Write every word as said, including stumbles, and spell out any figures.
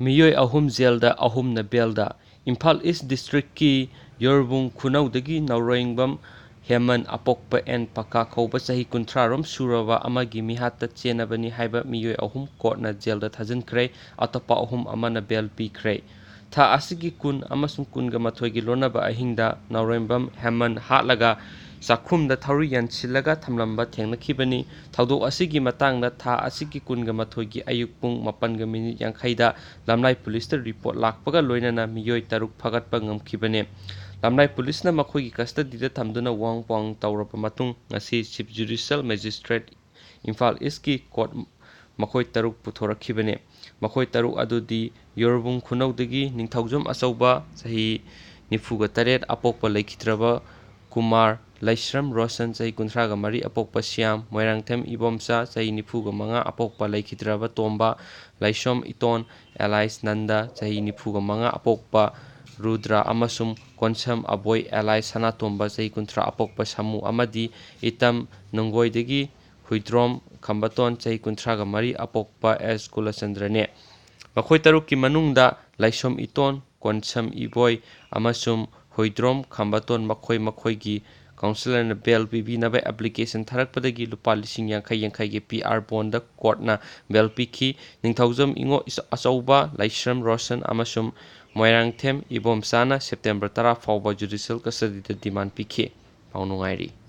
ꯃꯤꯑꯣꯏ ꯑꯍꯨꯝ ꯖꯦꯜꯗ, ꯑꯍꯨꯝꯅ ꯕꯦꯜꯗ꯫ ꯏꯝꯐꯥꯜ ꯏꯁ ꯗꯤꯁꯇ꯭ꯔꯤꯛꯀꯤ ꯌꯣꯔꯕꯨꯡ ꯈꯨꯅꯧꯗꯒꯤ ꯅꯥꯎꯔꯦꯝꯕꯝ ꯍꯦꯃꯟ ꯑꯄꯣꯛꯄ ꯑꯦꯟ ꯄꯀꯥ ꯀꯧꯕ ꯆꯍꯤ ꯀꯨꯟꯊ꯭ꯔꯥ ꯔꯣꯝ ꯁꯨꯔꯕ ꯑꯃꯒꯤ ꯃꯤꯍꯥꯠꯇ ꯆꯦꯟꯅꯕꯅꯤ ꯍꯥꯏꯕ ꯃꯤꯑꯣꯏ ꯑꯍꯨꯝ ꯀꯣꯔꯠꯅ ꯖꯦꯜꯗ ꯊꯥꯖꯤꯟꯈ꯭ꯔꯦ꯫ ꯑꯇꯣꯞꯄ ꯑꯍꯨꯝ ꯑꯃꯅ ꯕꯦꯜ ꯄꯤꯈ꯭ꯔꯦ꯫ ꯊꯥ ꯑꯁꯤꯒꯤ ꯀꯨꯟ ꯑꯃꯁꯨꯡ ꯀꯨꯟꯒ ꯃꯥꯊꯣꯏꯒꯤ ꯂꯣꯟꯅꯕ ꯑꯍꯤꯡꯗ ꯅꯥꯎꯔꯦꯝꯕꯝ ꯍꯦꯃꯟ ꯍꯥꯠꯂꯒ ꯆꯥꯛꯈꯨꯝꯗ ꯊꯧꯔꯤ ꯌꯥꯟꯁꯤꯜꯂꯒ ꯊꯝꯂꯝꯕ ꯊꯦꯡꯅꯈꯤꯕꯅꯤ꯫ ꯊꯧꯗꯣꯛ ꯑꯁꯤꯒꯤ ꯃꯇꯥꯡꯗ ꯊꯥ ꯑꯁꯤꯒꯤ ꯀꯨꯟꯒ ꯃꯥꯊꯣꯏꯒꯤ ꯑꯌꯨꯛ ꯄꯨꯡ ꯃꯥꯄꯟꯒ ꯃꯤꯅꯤꯠ ꯌꯥꯡꯈꯩꯗ ꯂꯝꯂꯥꯏ ꯄꯨꯂꯤꯁꯇ ꯔꯤꯄꯣꯔꯠ ꯂꯥꯛꯄꯒ ꯂꯣꯏꯅꯅ ꯃꯤꯑꯣꯏ ꯇꯔꯨꯛ ꯐꯥꯒꯠꯄ ꯉꯝꯈꯤꯕꯅꯤ꯫ ꯂꯝꯂꯥꯏ ꯄꯨꯂꯤꯁꯅ ꯃꯈꯣꯏꯒꯤ ꯀꯁꯇꯗꯤꯗ ꯊꯝꯗꯨꯅ ꯋꯥꯍꯪ ꯄꯥꯎꯍꯪ ꯇꯧꯔꯕ ꯃꯇꯨꯡ ꯉꯁꯤ ꯆꯤꯐ ꯖꯨꯗꯤꯁꯤꯌꯦꯜ ꯃꯦꯖꯤꯁꯇ꯭ꯔꯦꯠ ꯏꯝꯐꯥꯜ ꯏꯁꯀꯤ ꯀꯣꯔꯠ ꯃꯈꯣꯏ ꯇꯔꯨꯛ ꯄꯨꯊꯣꯔꯛꯈꯤꯕꯅꯤ꯫ ꯃꯈꯣꯏ ꯇꯔꯨꯛ ꯑꯗꯨꯗꯤ ꯌꯣꯔꯕꯨꯡ ꯈꯨꯅꯧꯗꯒꯤ ꯅꯤꯡꯊꯧꯖꯝ ꯑꯆꯧꯕ, ꯆꯍꯤ ꯅꯤꯐꯨꯒ ꯇꯔꯦꯠ, ꯑꯄꯣꯛꯄ ꯂꯩꯈꯤꯗ꯭ꯔꯕ ꯀꯨꯃꯥꯔ, ꯂꯩꯁ꯭ꯔꯝ ꯔꯣꯁꯟ, ꯆꯍꯤ ꯀꯨꯟꯊ꯭ꯔꯥꯒ ꯃꯔꯤ, ꯑꯄꯣꯛꯄ ꯁ꯭ꯌꯥꯝ, ꯃꯣꯏꯔꯥꯡꯊꯦꯝ ꯏꯕꯣꯝꯆꯥ, ꯆꯍꯤ ꯅꯤꯐꯨꯒ ꯃꯉꯥ, ꯑꯄꯣꯛꯄ ꯂꯩꯈꯤꯗ꯭ꯔꯕ ꯇꯣꯝꯕ, ꯂꯥꯏꯁꯣꯝ ꯏꯇꯣꯟ, ꯑꯦꯂꯥꯏꯁ ꯅꯟꯗ, ꯆꯍꯤ ꯅꯤꯐꯨꯒ ꯃꯉꯥ, ꯑꯄꯣꯛꯄ ꯔꯨꯗ꯭ꯔ, ꯑꯃꯁꯨꯡ ꯀꯣꯟꯁꯝ ꯑꯕꯣꯏ, ꯑꯦꯂꯥꯏꯁ ꯁꯅꯥꯇꯣꯝꯕ, ꯆꯍꯤ ꯀꯨꯟꯊ꯭ꯔꯥ, ꯑꯄꯣꯛꯄ ꯁꯥꯃꯨ, ꯑꯃꯗꯤ ꯏꯇꯝ ꯅꯨꯡꯒꯣꯏꯗꯒꯤ ꯍꯨꯏꯗ꯭ꯔꯣꯝ ꯈꯝꯕꯇꯣꯟ, ꯆꯍꯤ ꯀꯨꯟꯊ꯭ꯔꯥꯒ ꯃꯔꯤ, ꯑꯄꯣꯛꯄ ꯑꯦꯁ ꯀꯨꯂꯆꯟꯗ꯭ꯔꯅꯤ꯫ ꯃꯈꯣꯏ ꯇꯔꯨꯛꯀꯤ ꯃꯅꯨꯡꯗ ꯂꯥꯏꯁꯣꯝ ꯏꯇꯣꯟ, ꯀꯣꯟꯁꯝ ꯏꯕꯣꯏ ꯑꯃꯁꯨꯡ ꯍꯨꯏꯗ꯭ꯔꯣꯝ ꯈꯝꯕꯇꯣꯟ ꯃꯈꯣꯏ ꯃꯈꯣꯏꯒꯤ ꯀꯥꯎꯟꯁꯤꯂꯔꯅ ꯕꯦꯜ ꯄꯤꯕꯤꯅꯕ ꯑꯦꯄ꯭ꯂꯤꯀꯦꯁꯟ ꯊꯥꯔꯛꯄꯗꯒꯤ ꯂꯨꯄꯥ ꯂꯤꯁꯤꯡ ꯌꯥꯡꯈꯩ ꯌꯥꯡꯈꯩꯒꯤ ꯄꯤ ꯑꯥꯔ ꯕꯣꯟꯗ ꯀꯣꯔꯠꯅ ꯕꯦꯜ ꯄꯤꯈꯤ꯫ ꯅꯤꯡꯊꯧꯖꯝ ꯏꯉꯣ ꯑꯆꯧꯕ, ꯂꯥꯏꯁ꯭ꯔꯝ ꯔꯣꯁꯟ ꯑꯃꯁꯨꯡ ꯃꯣꯏꯔꯥꯡꯊꯦꯝ ꯏꯕꯣꯝꯆꯥꯅ ꯁꯦꯞꯇꯦꯝꯕꯔ ꯇꯔꯥ ꯐꯥꯎꯕ ꯖꯨꯗꯤꯁꯤꯌꯦꯜ ꯀꯁꯇꯗꯤꯗ ꯗꯤꯃꯥꯟ ꯄꯤꯈꯤ꯫ ꯄꯥꯎ ꯅꯨꯡꯉꯥꯏꯔꯤ꯫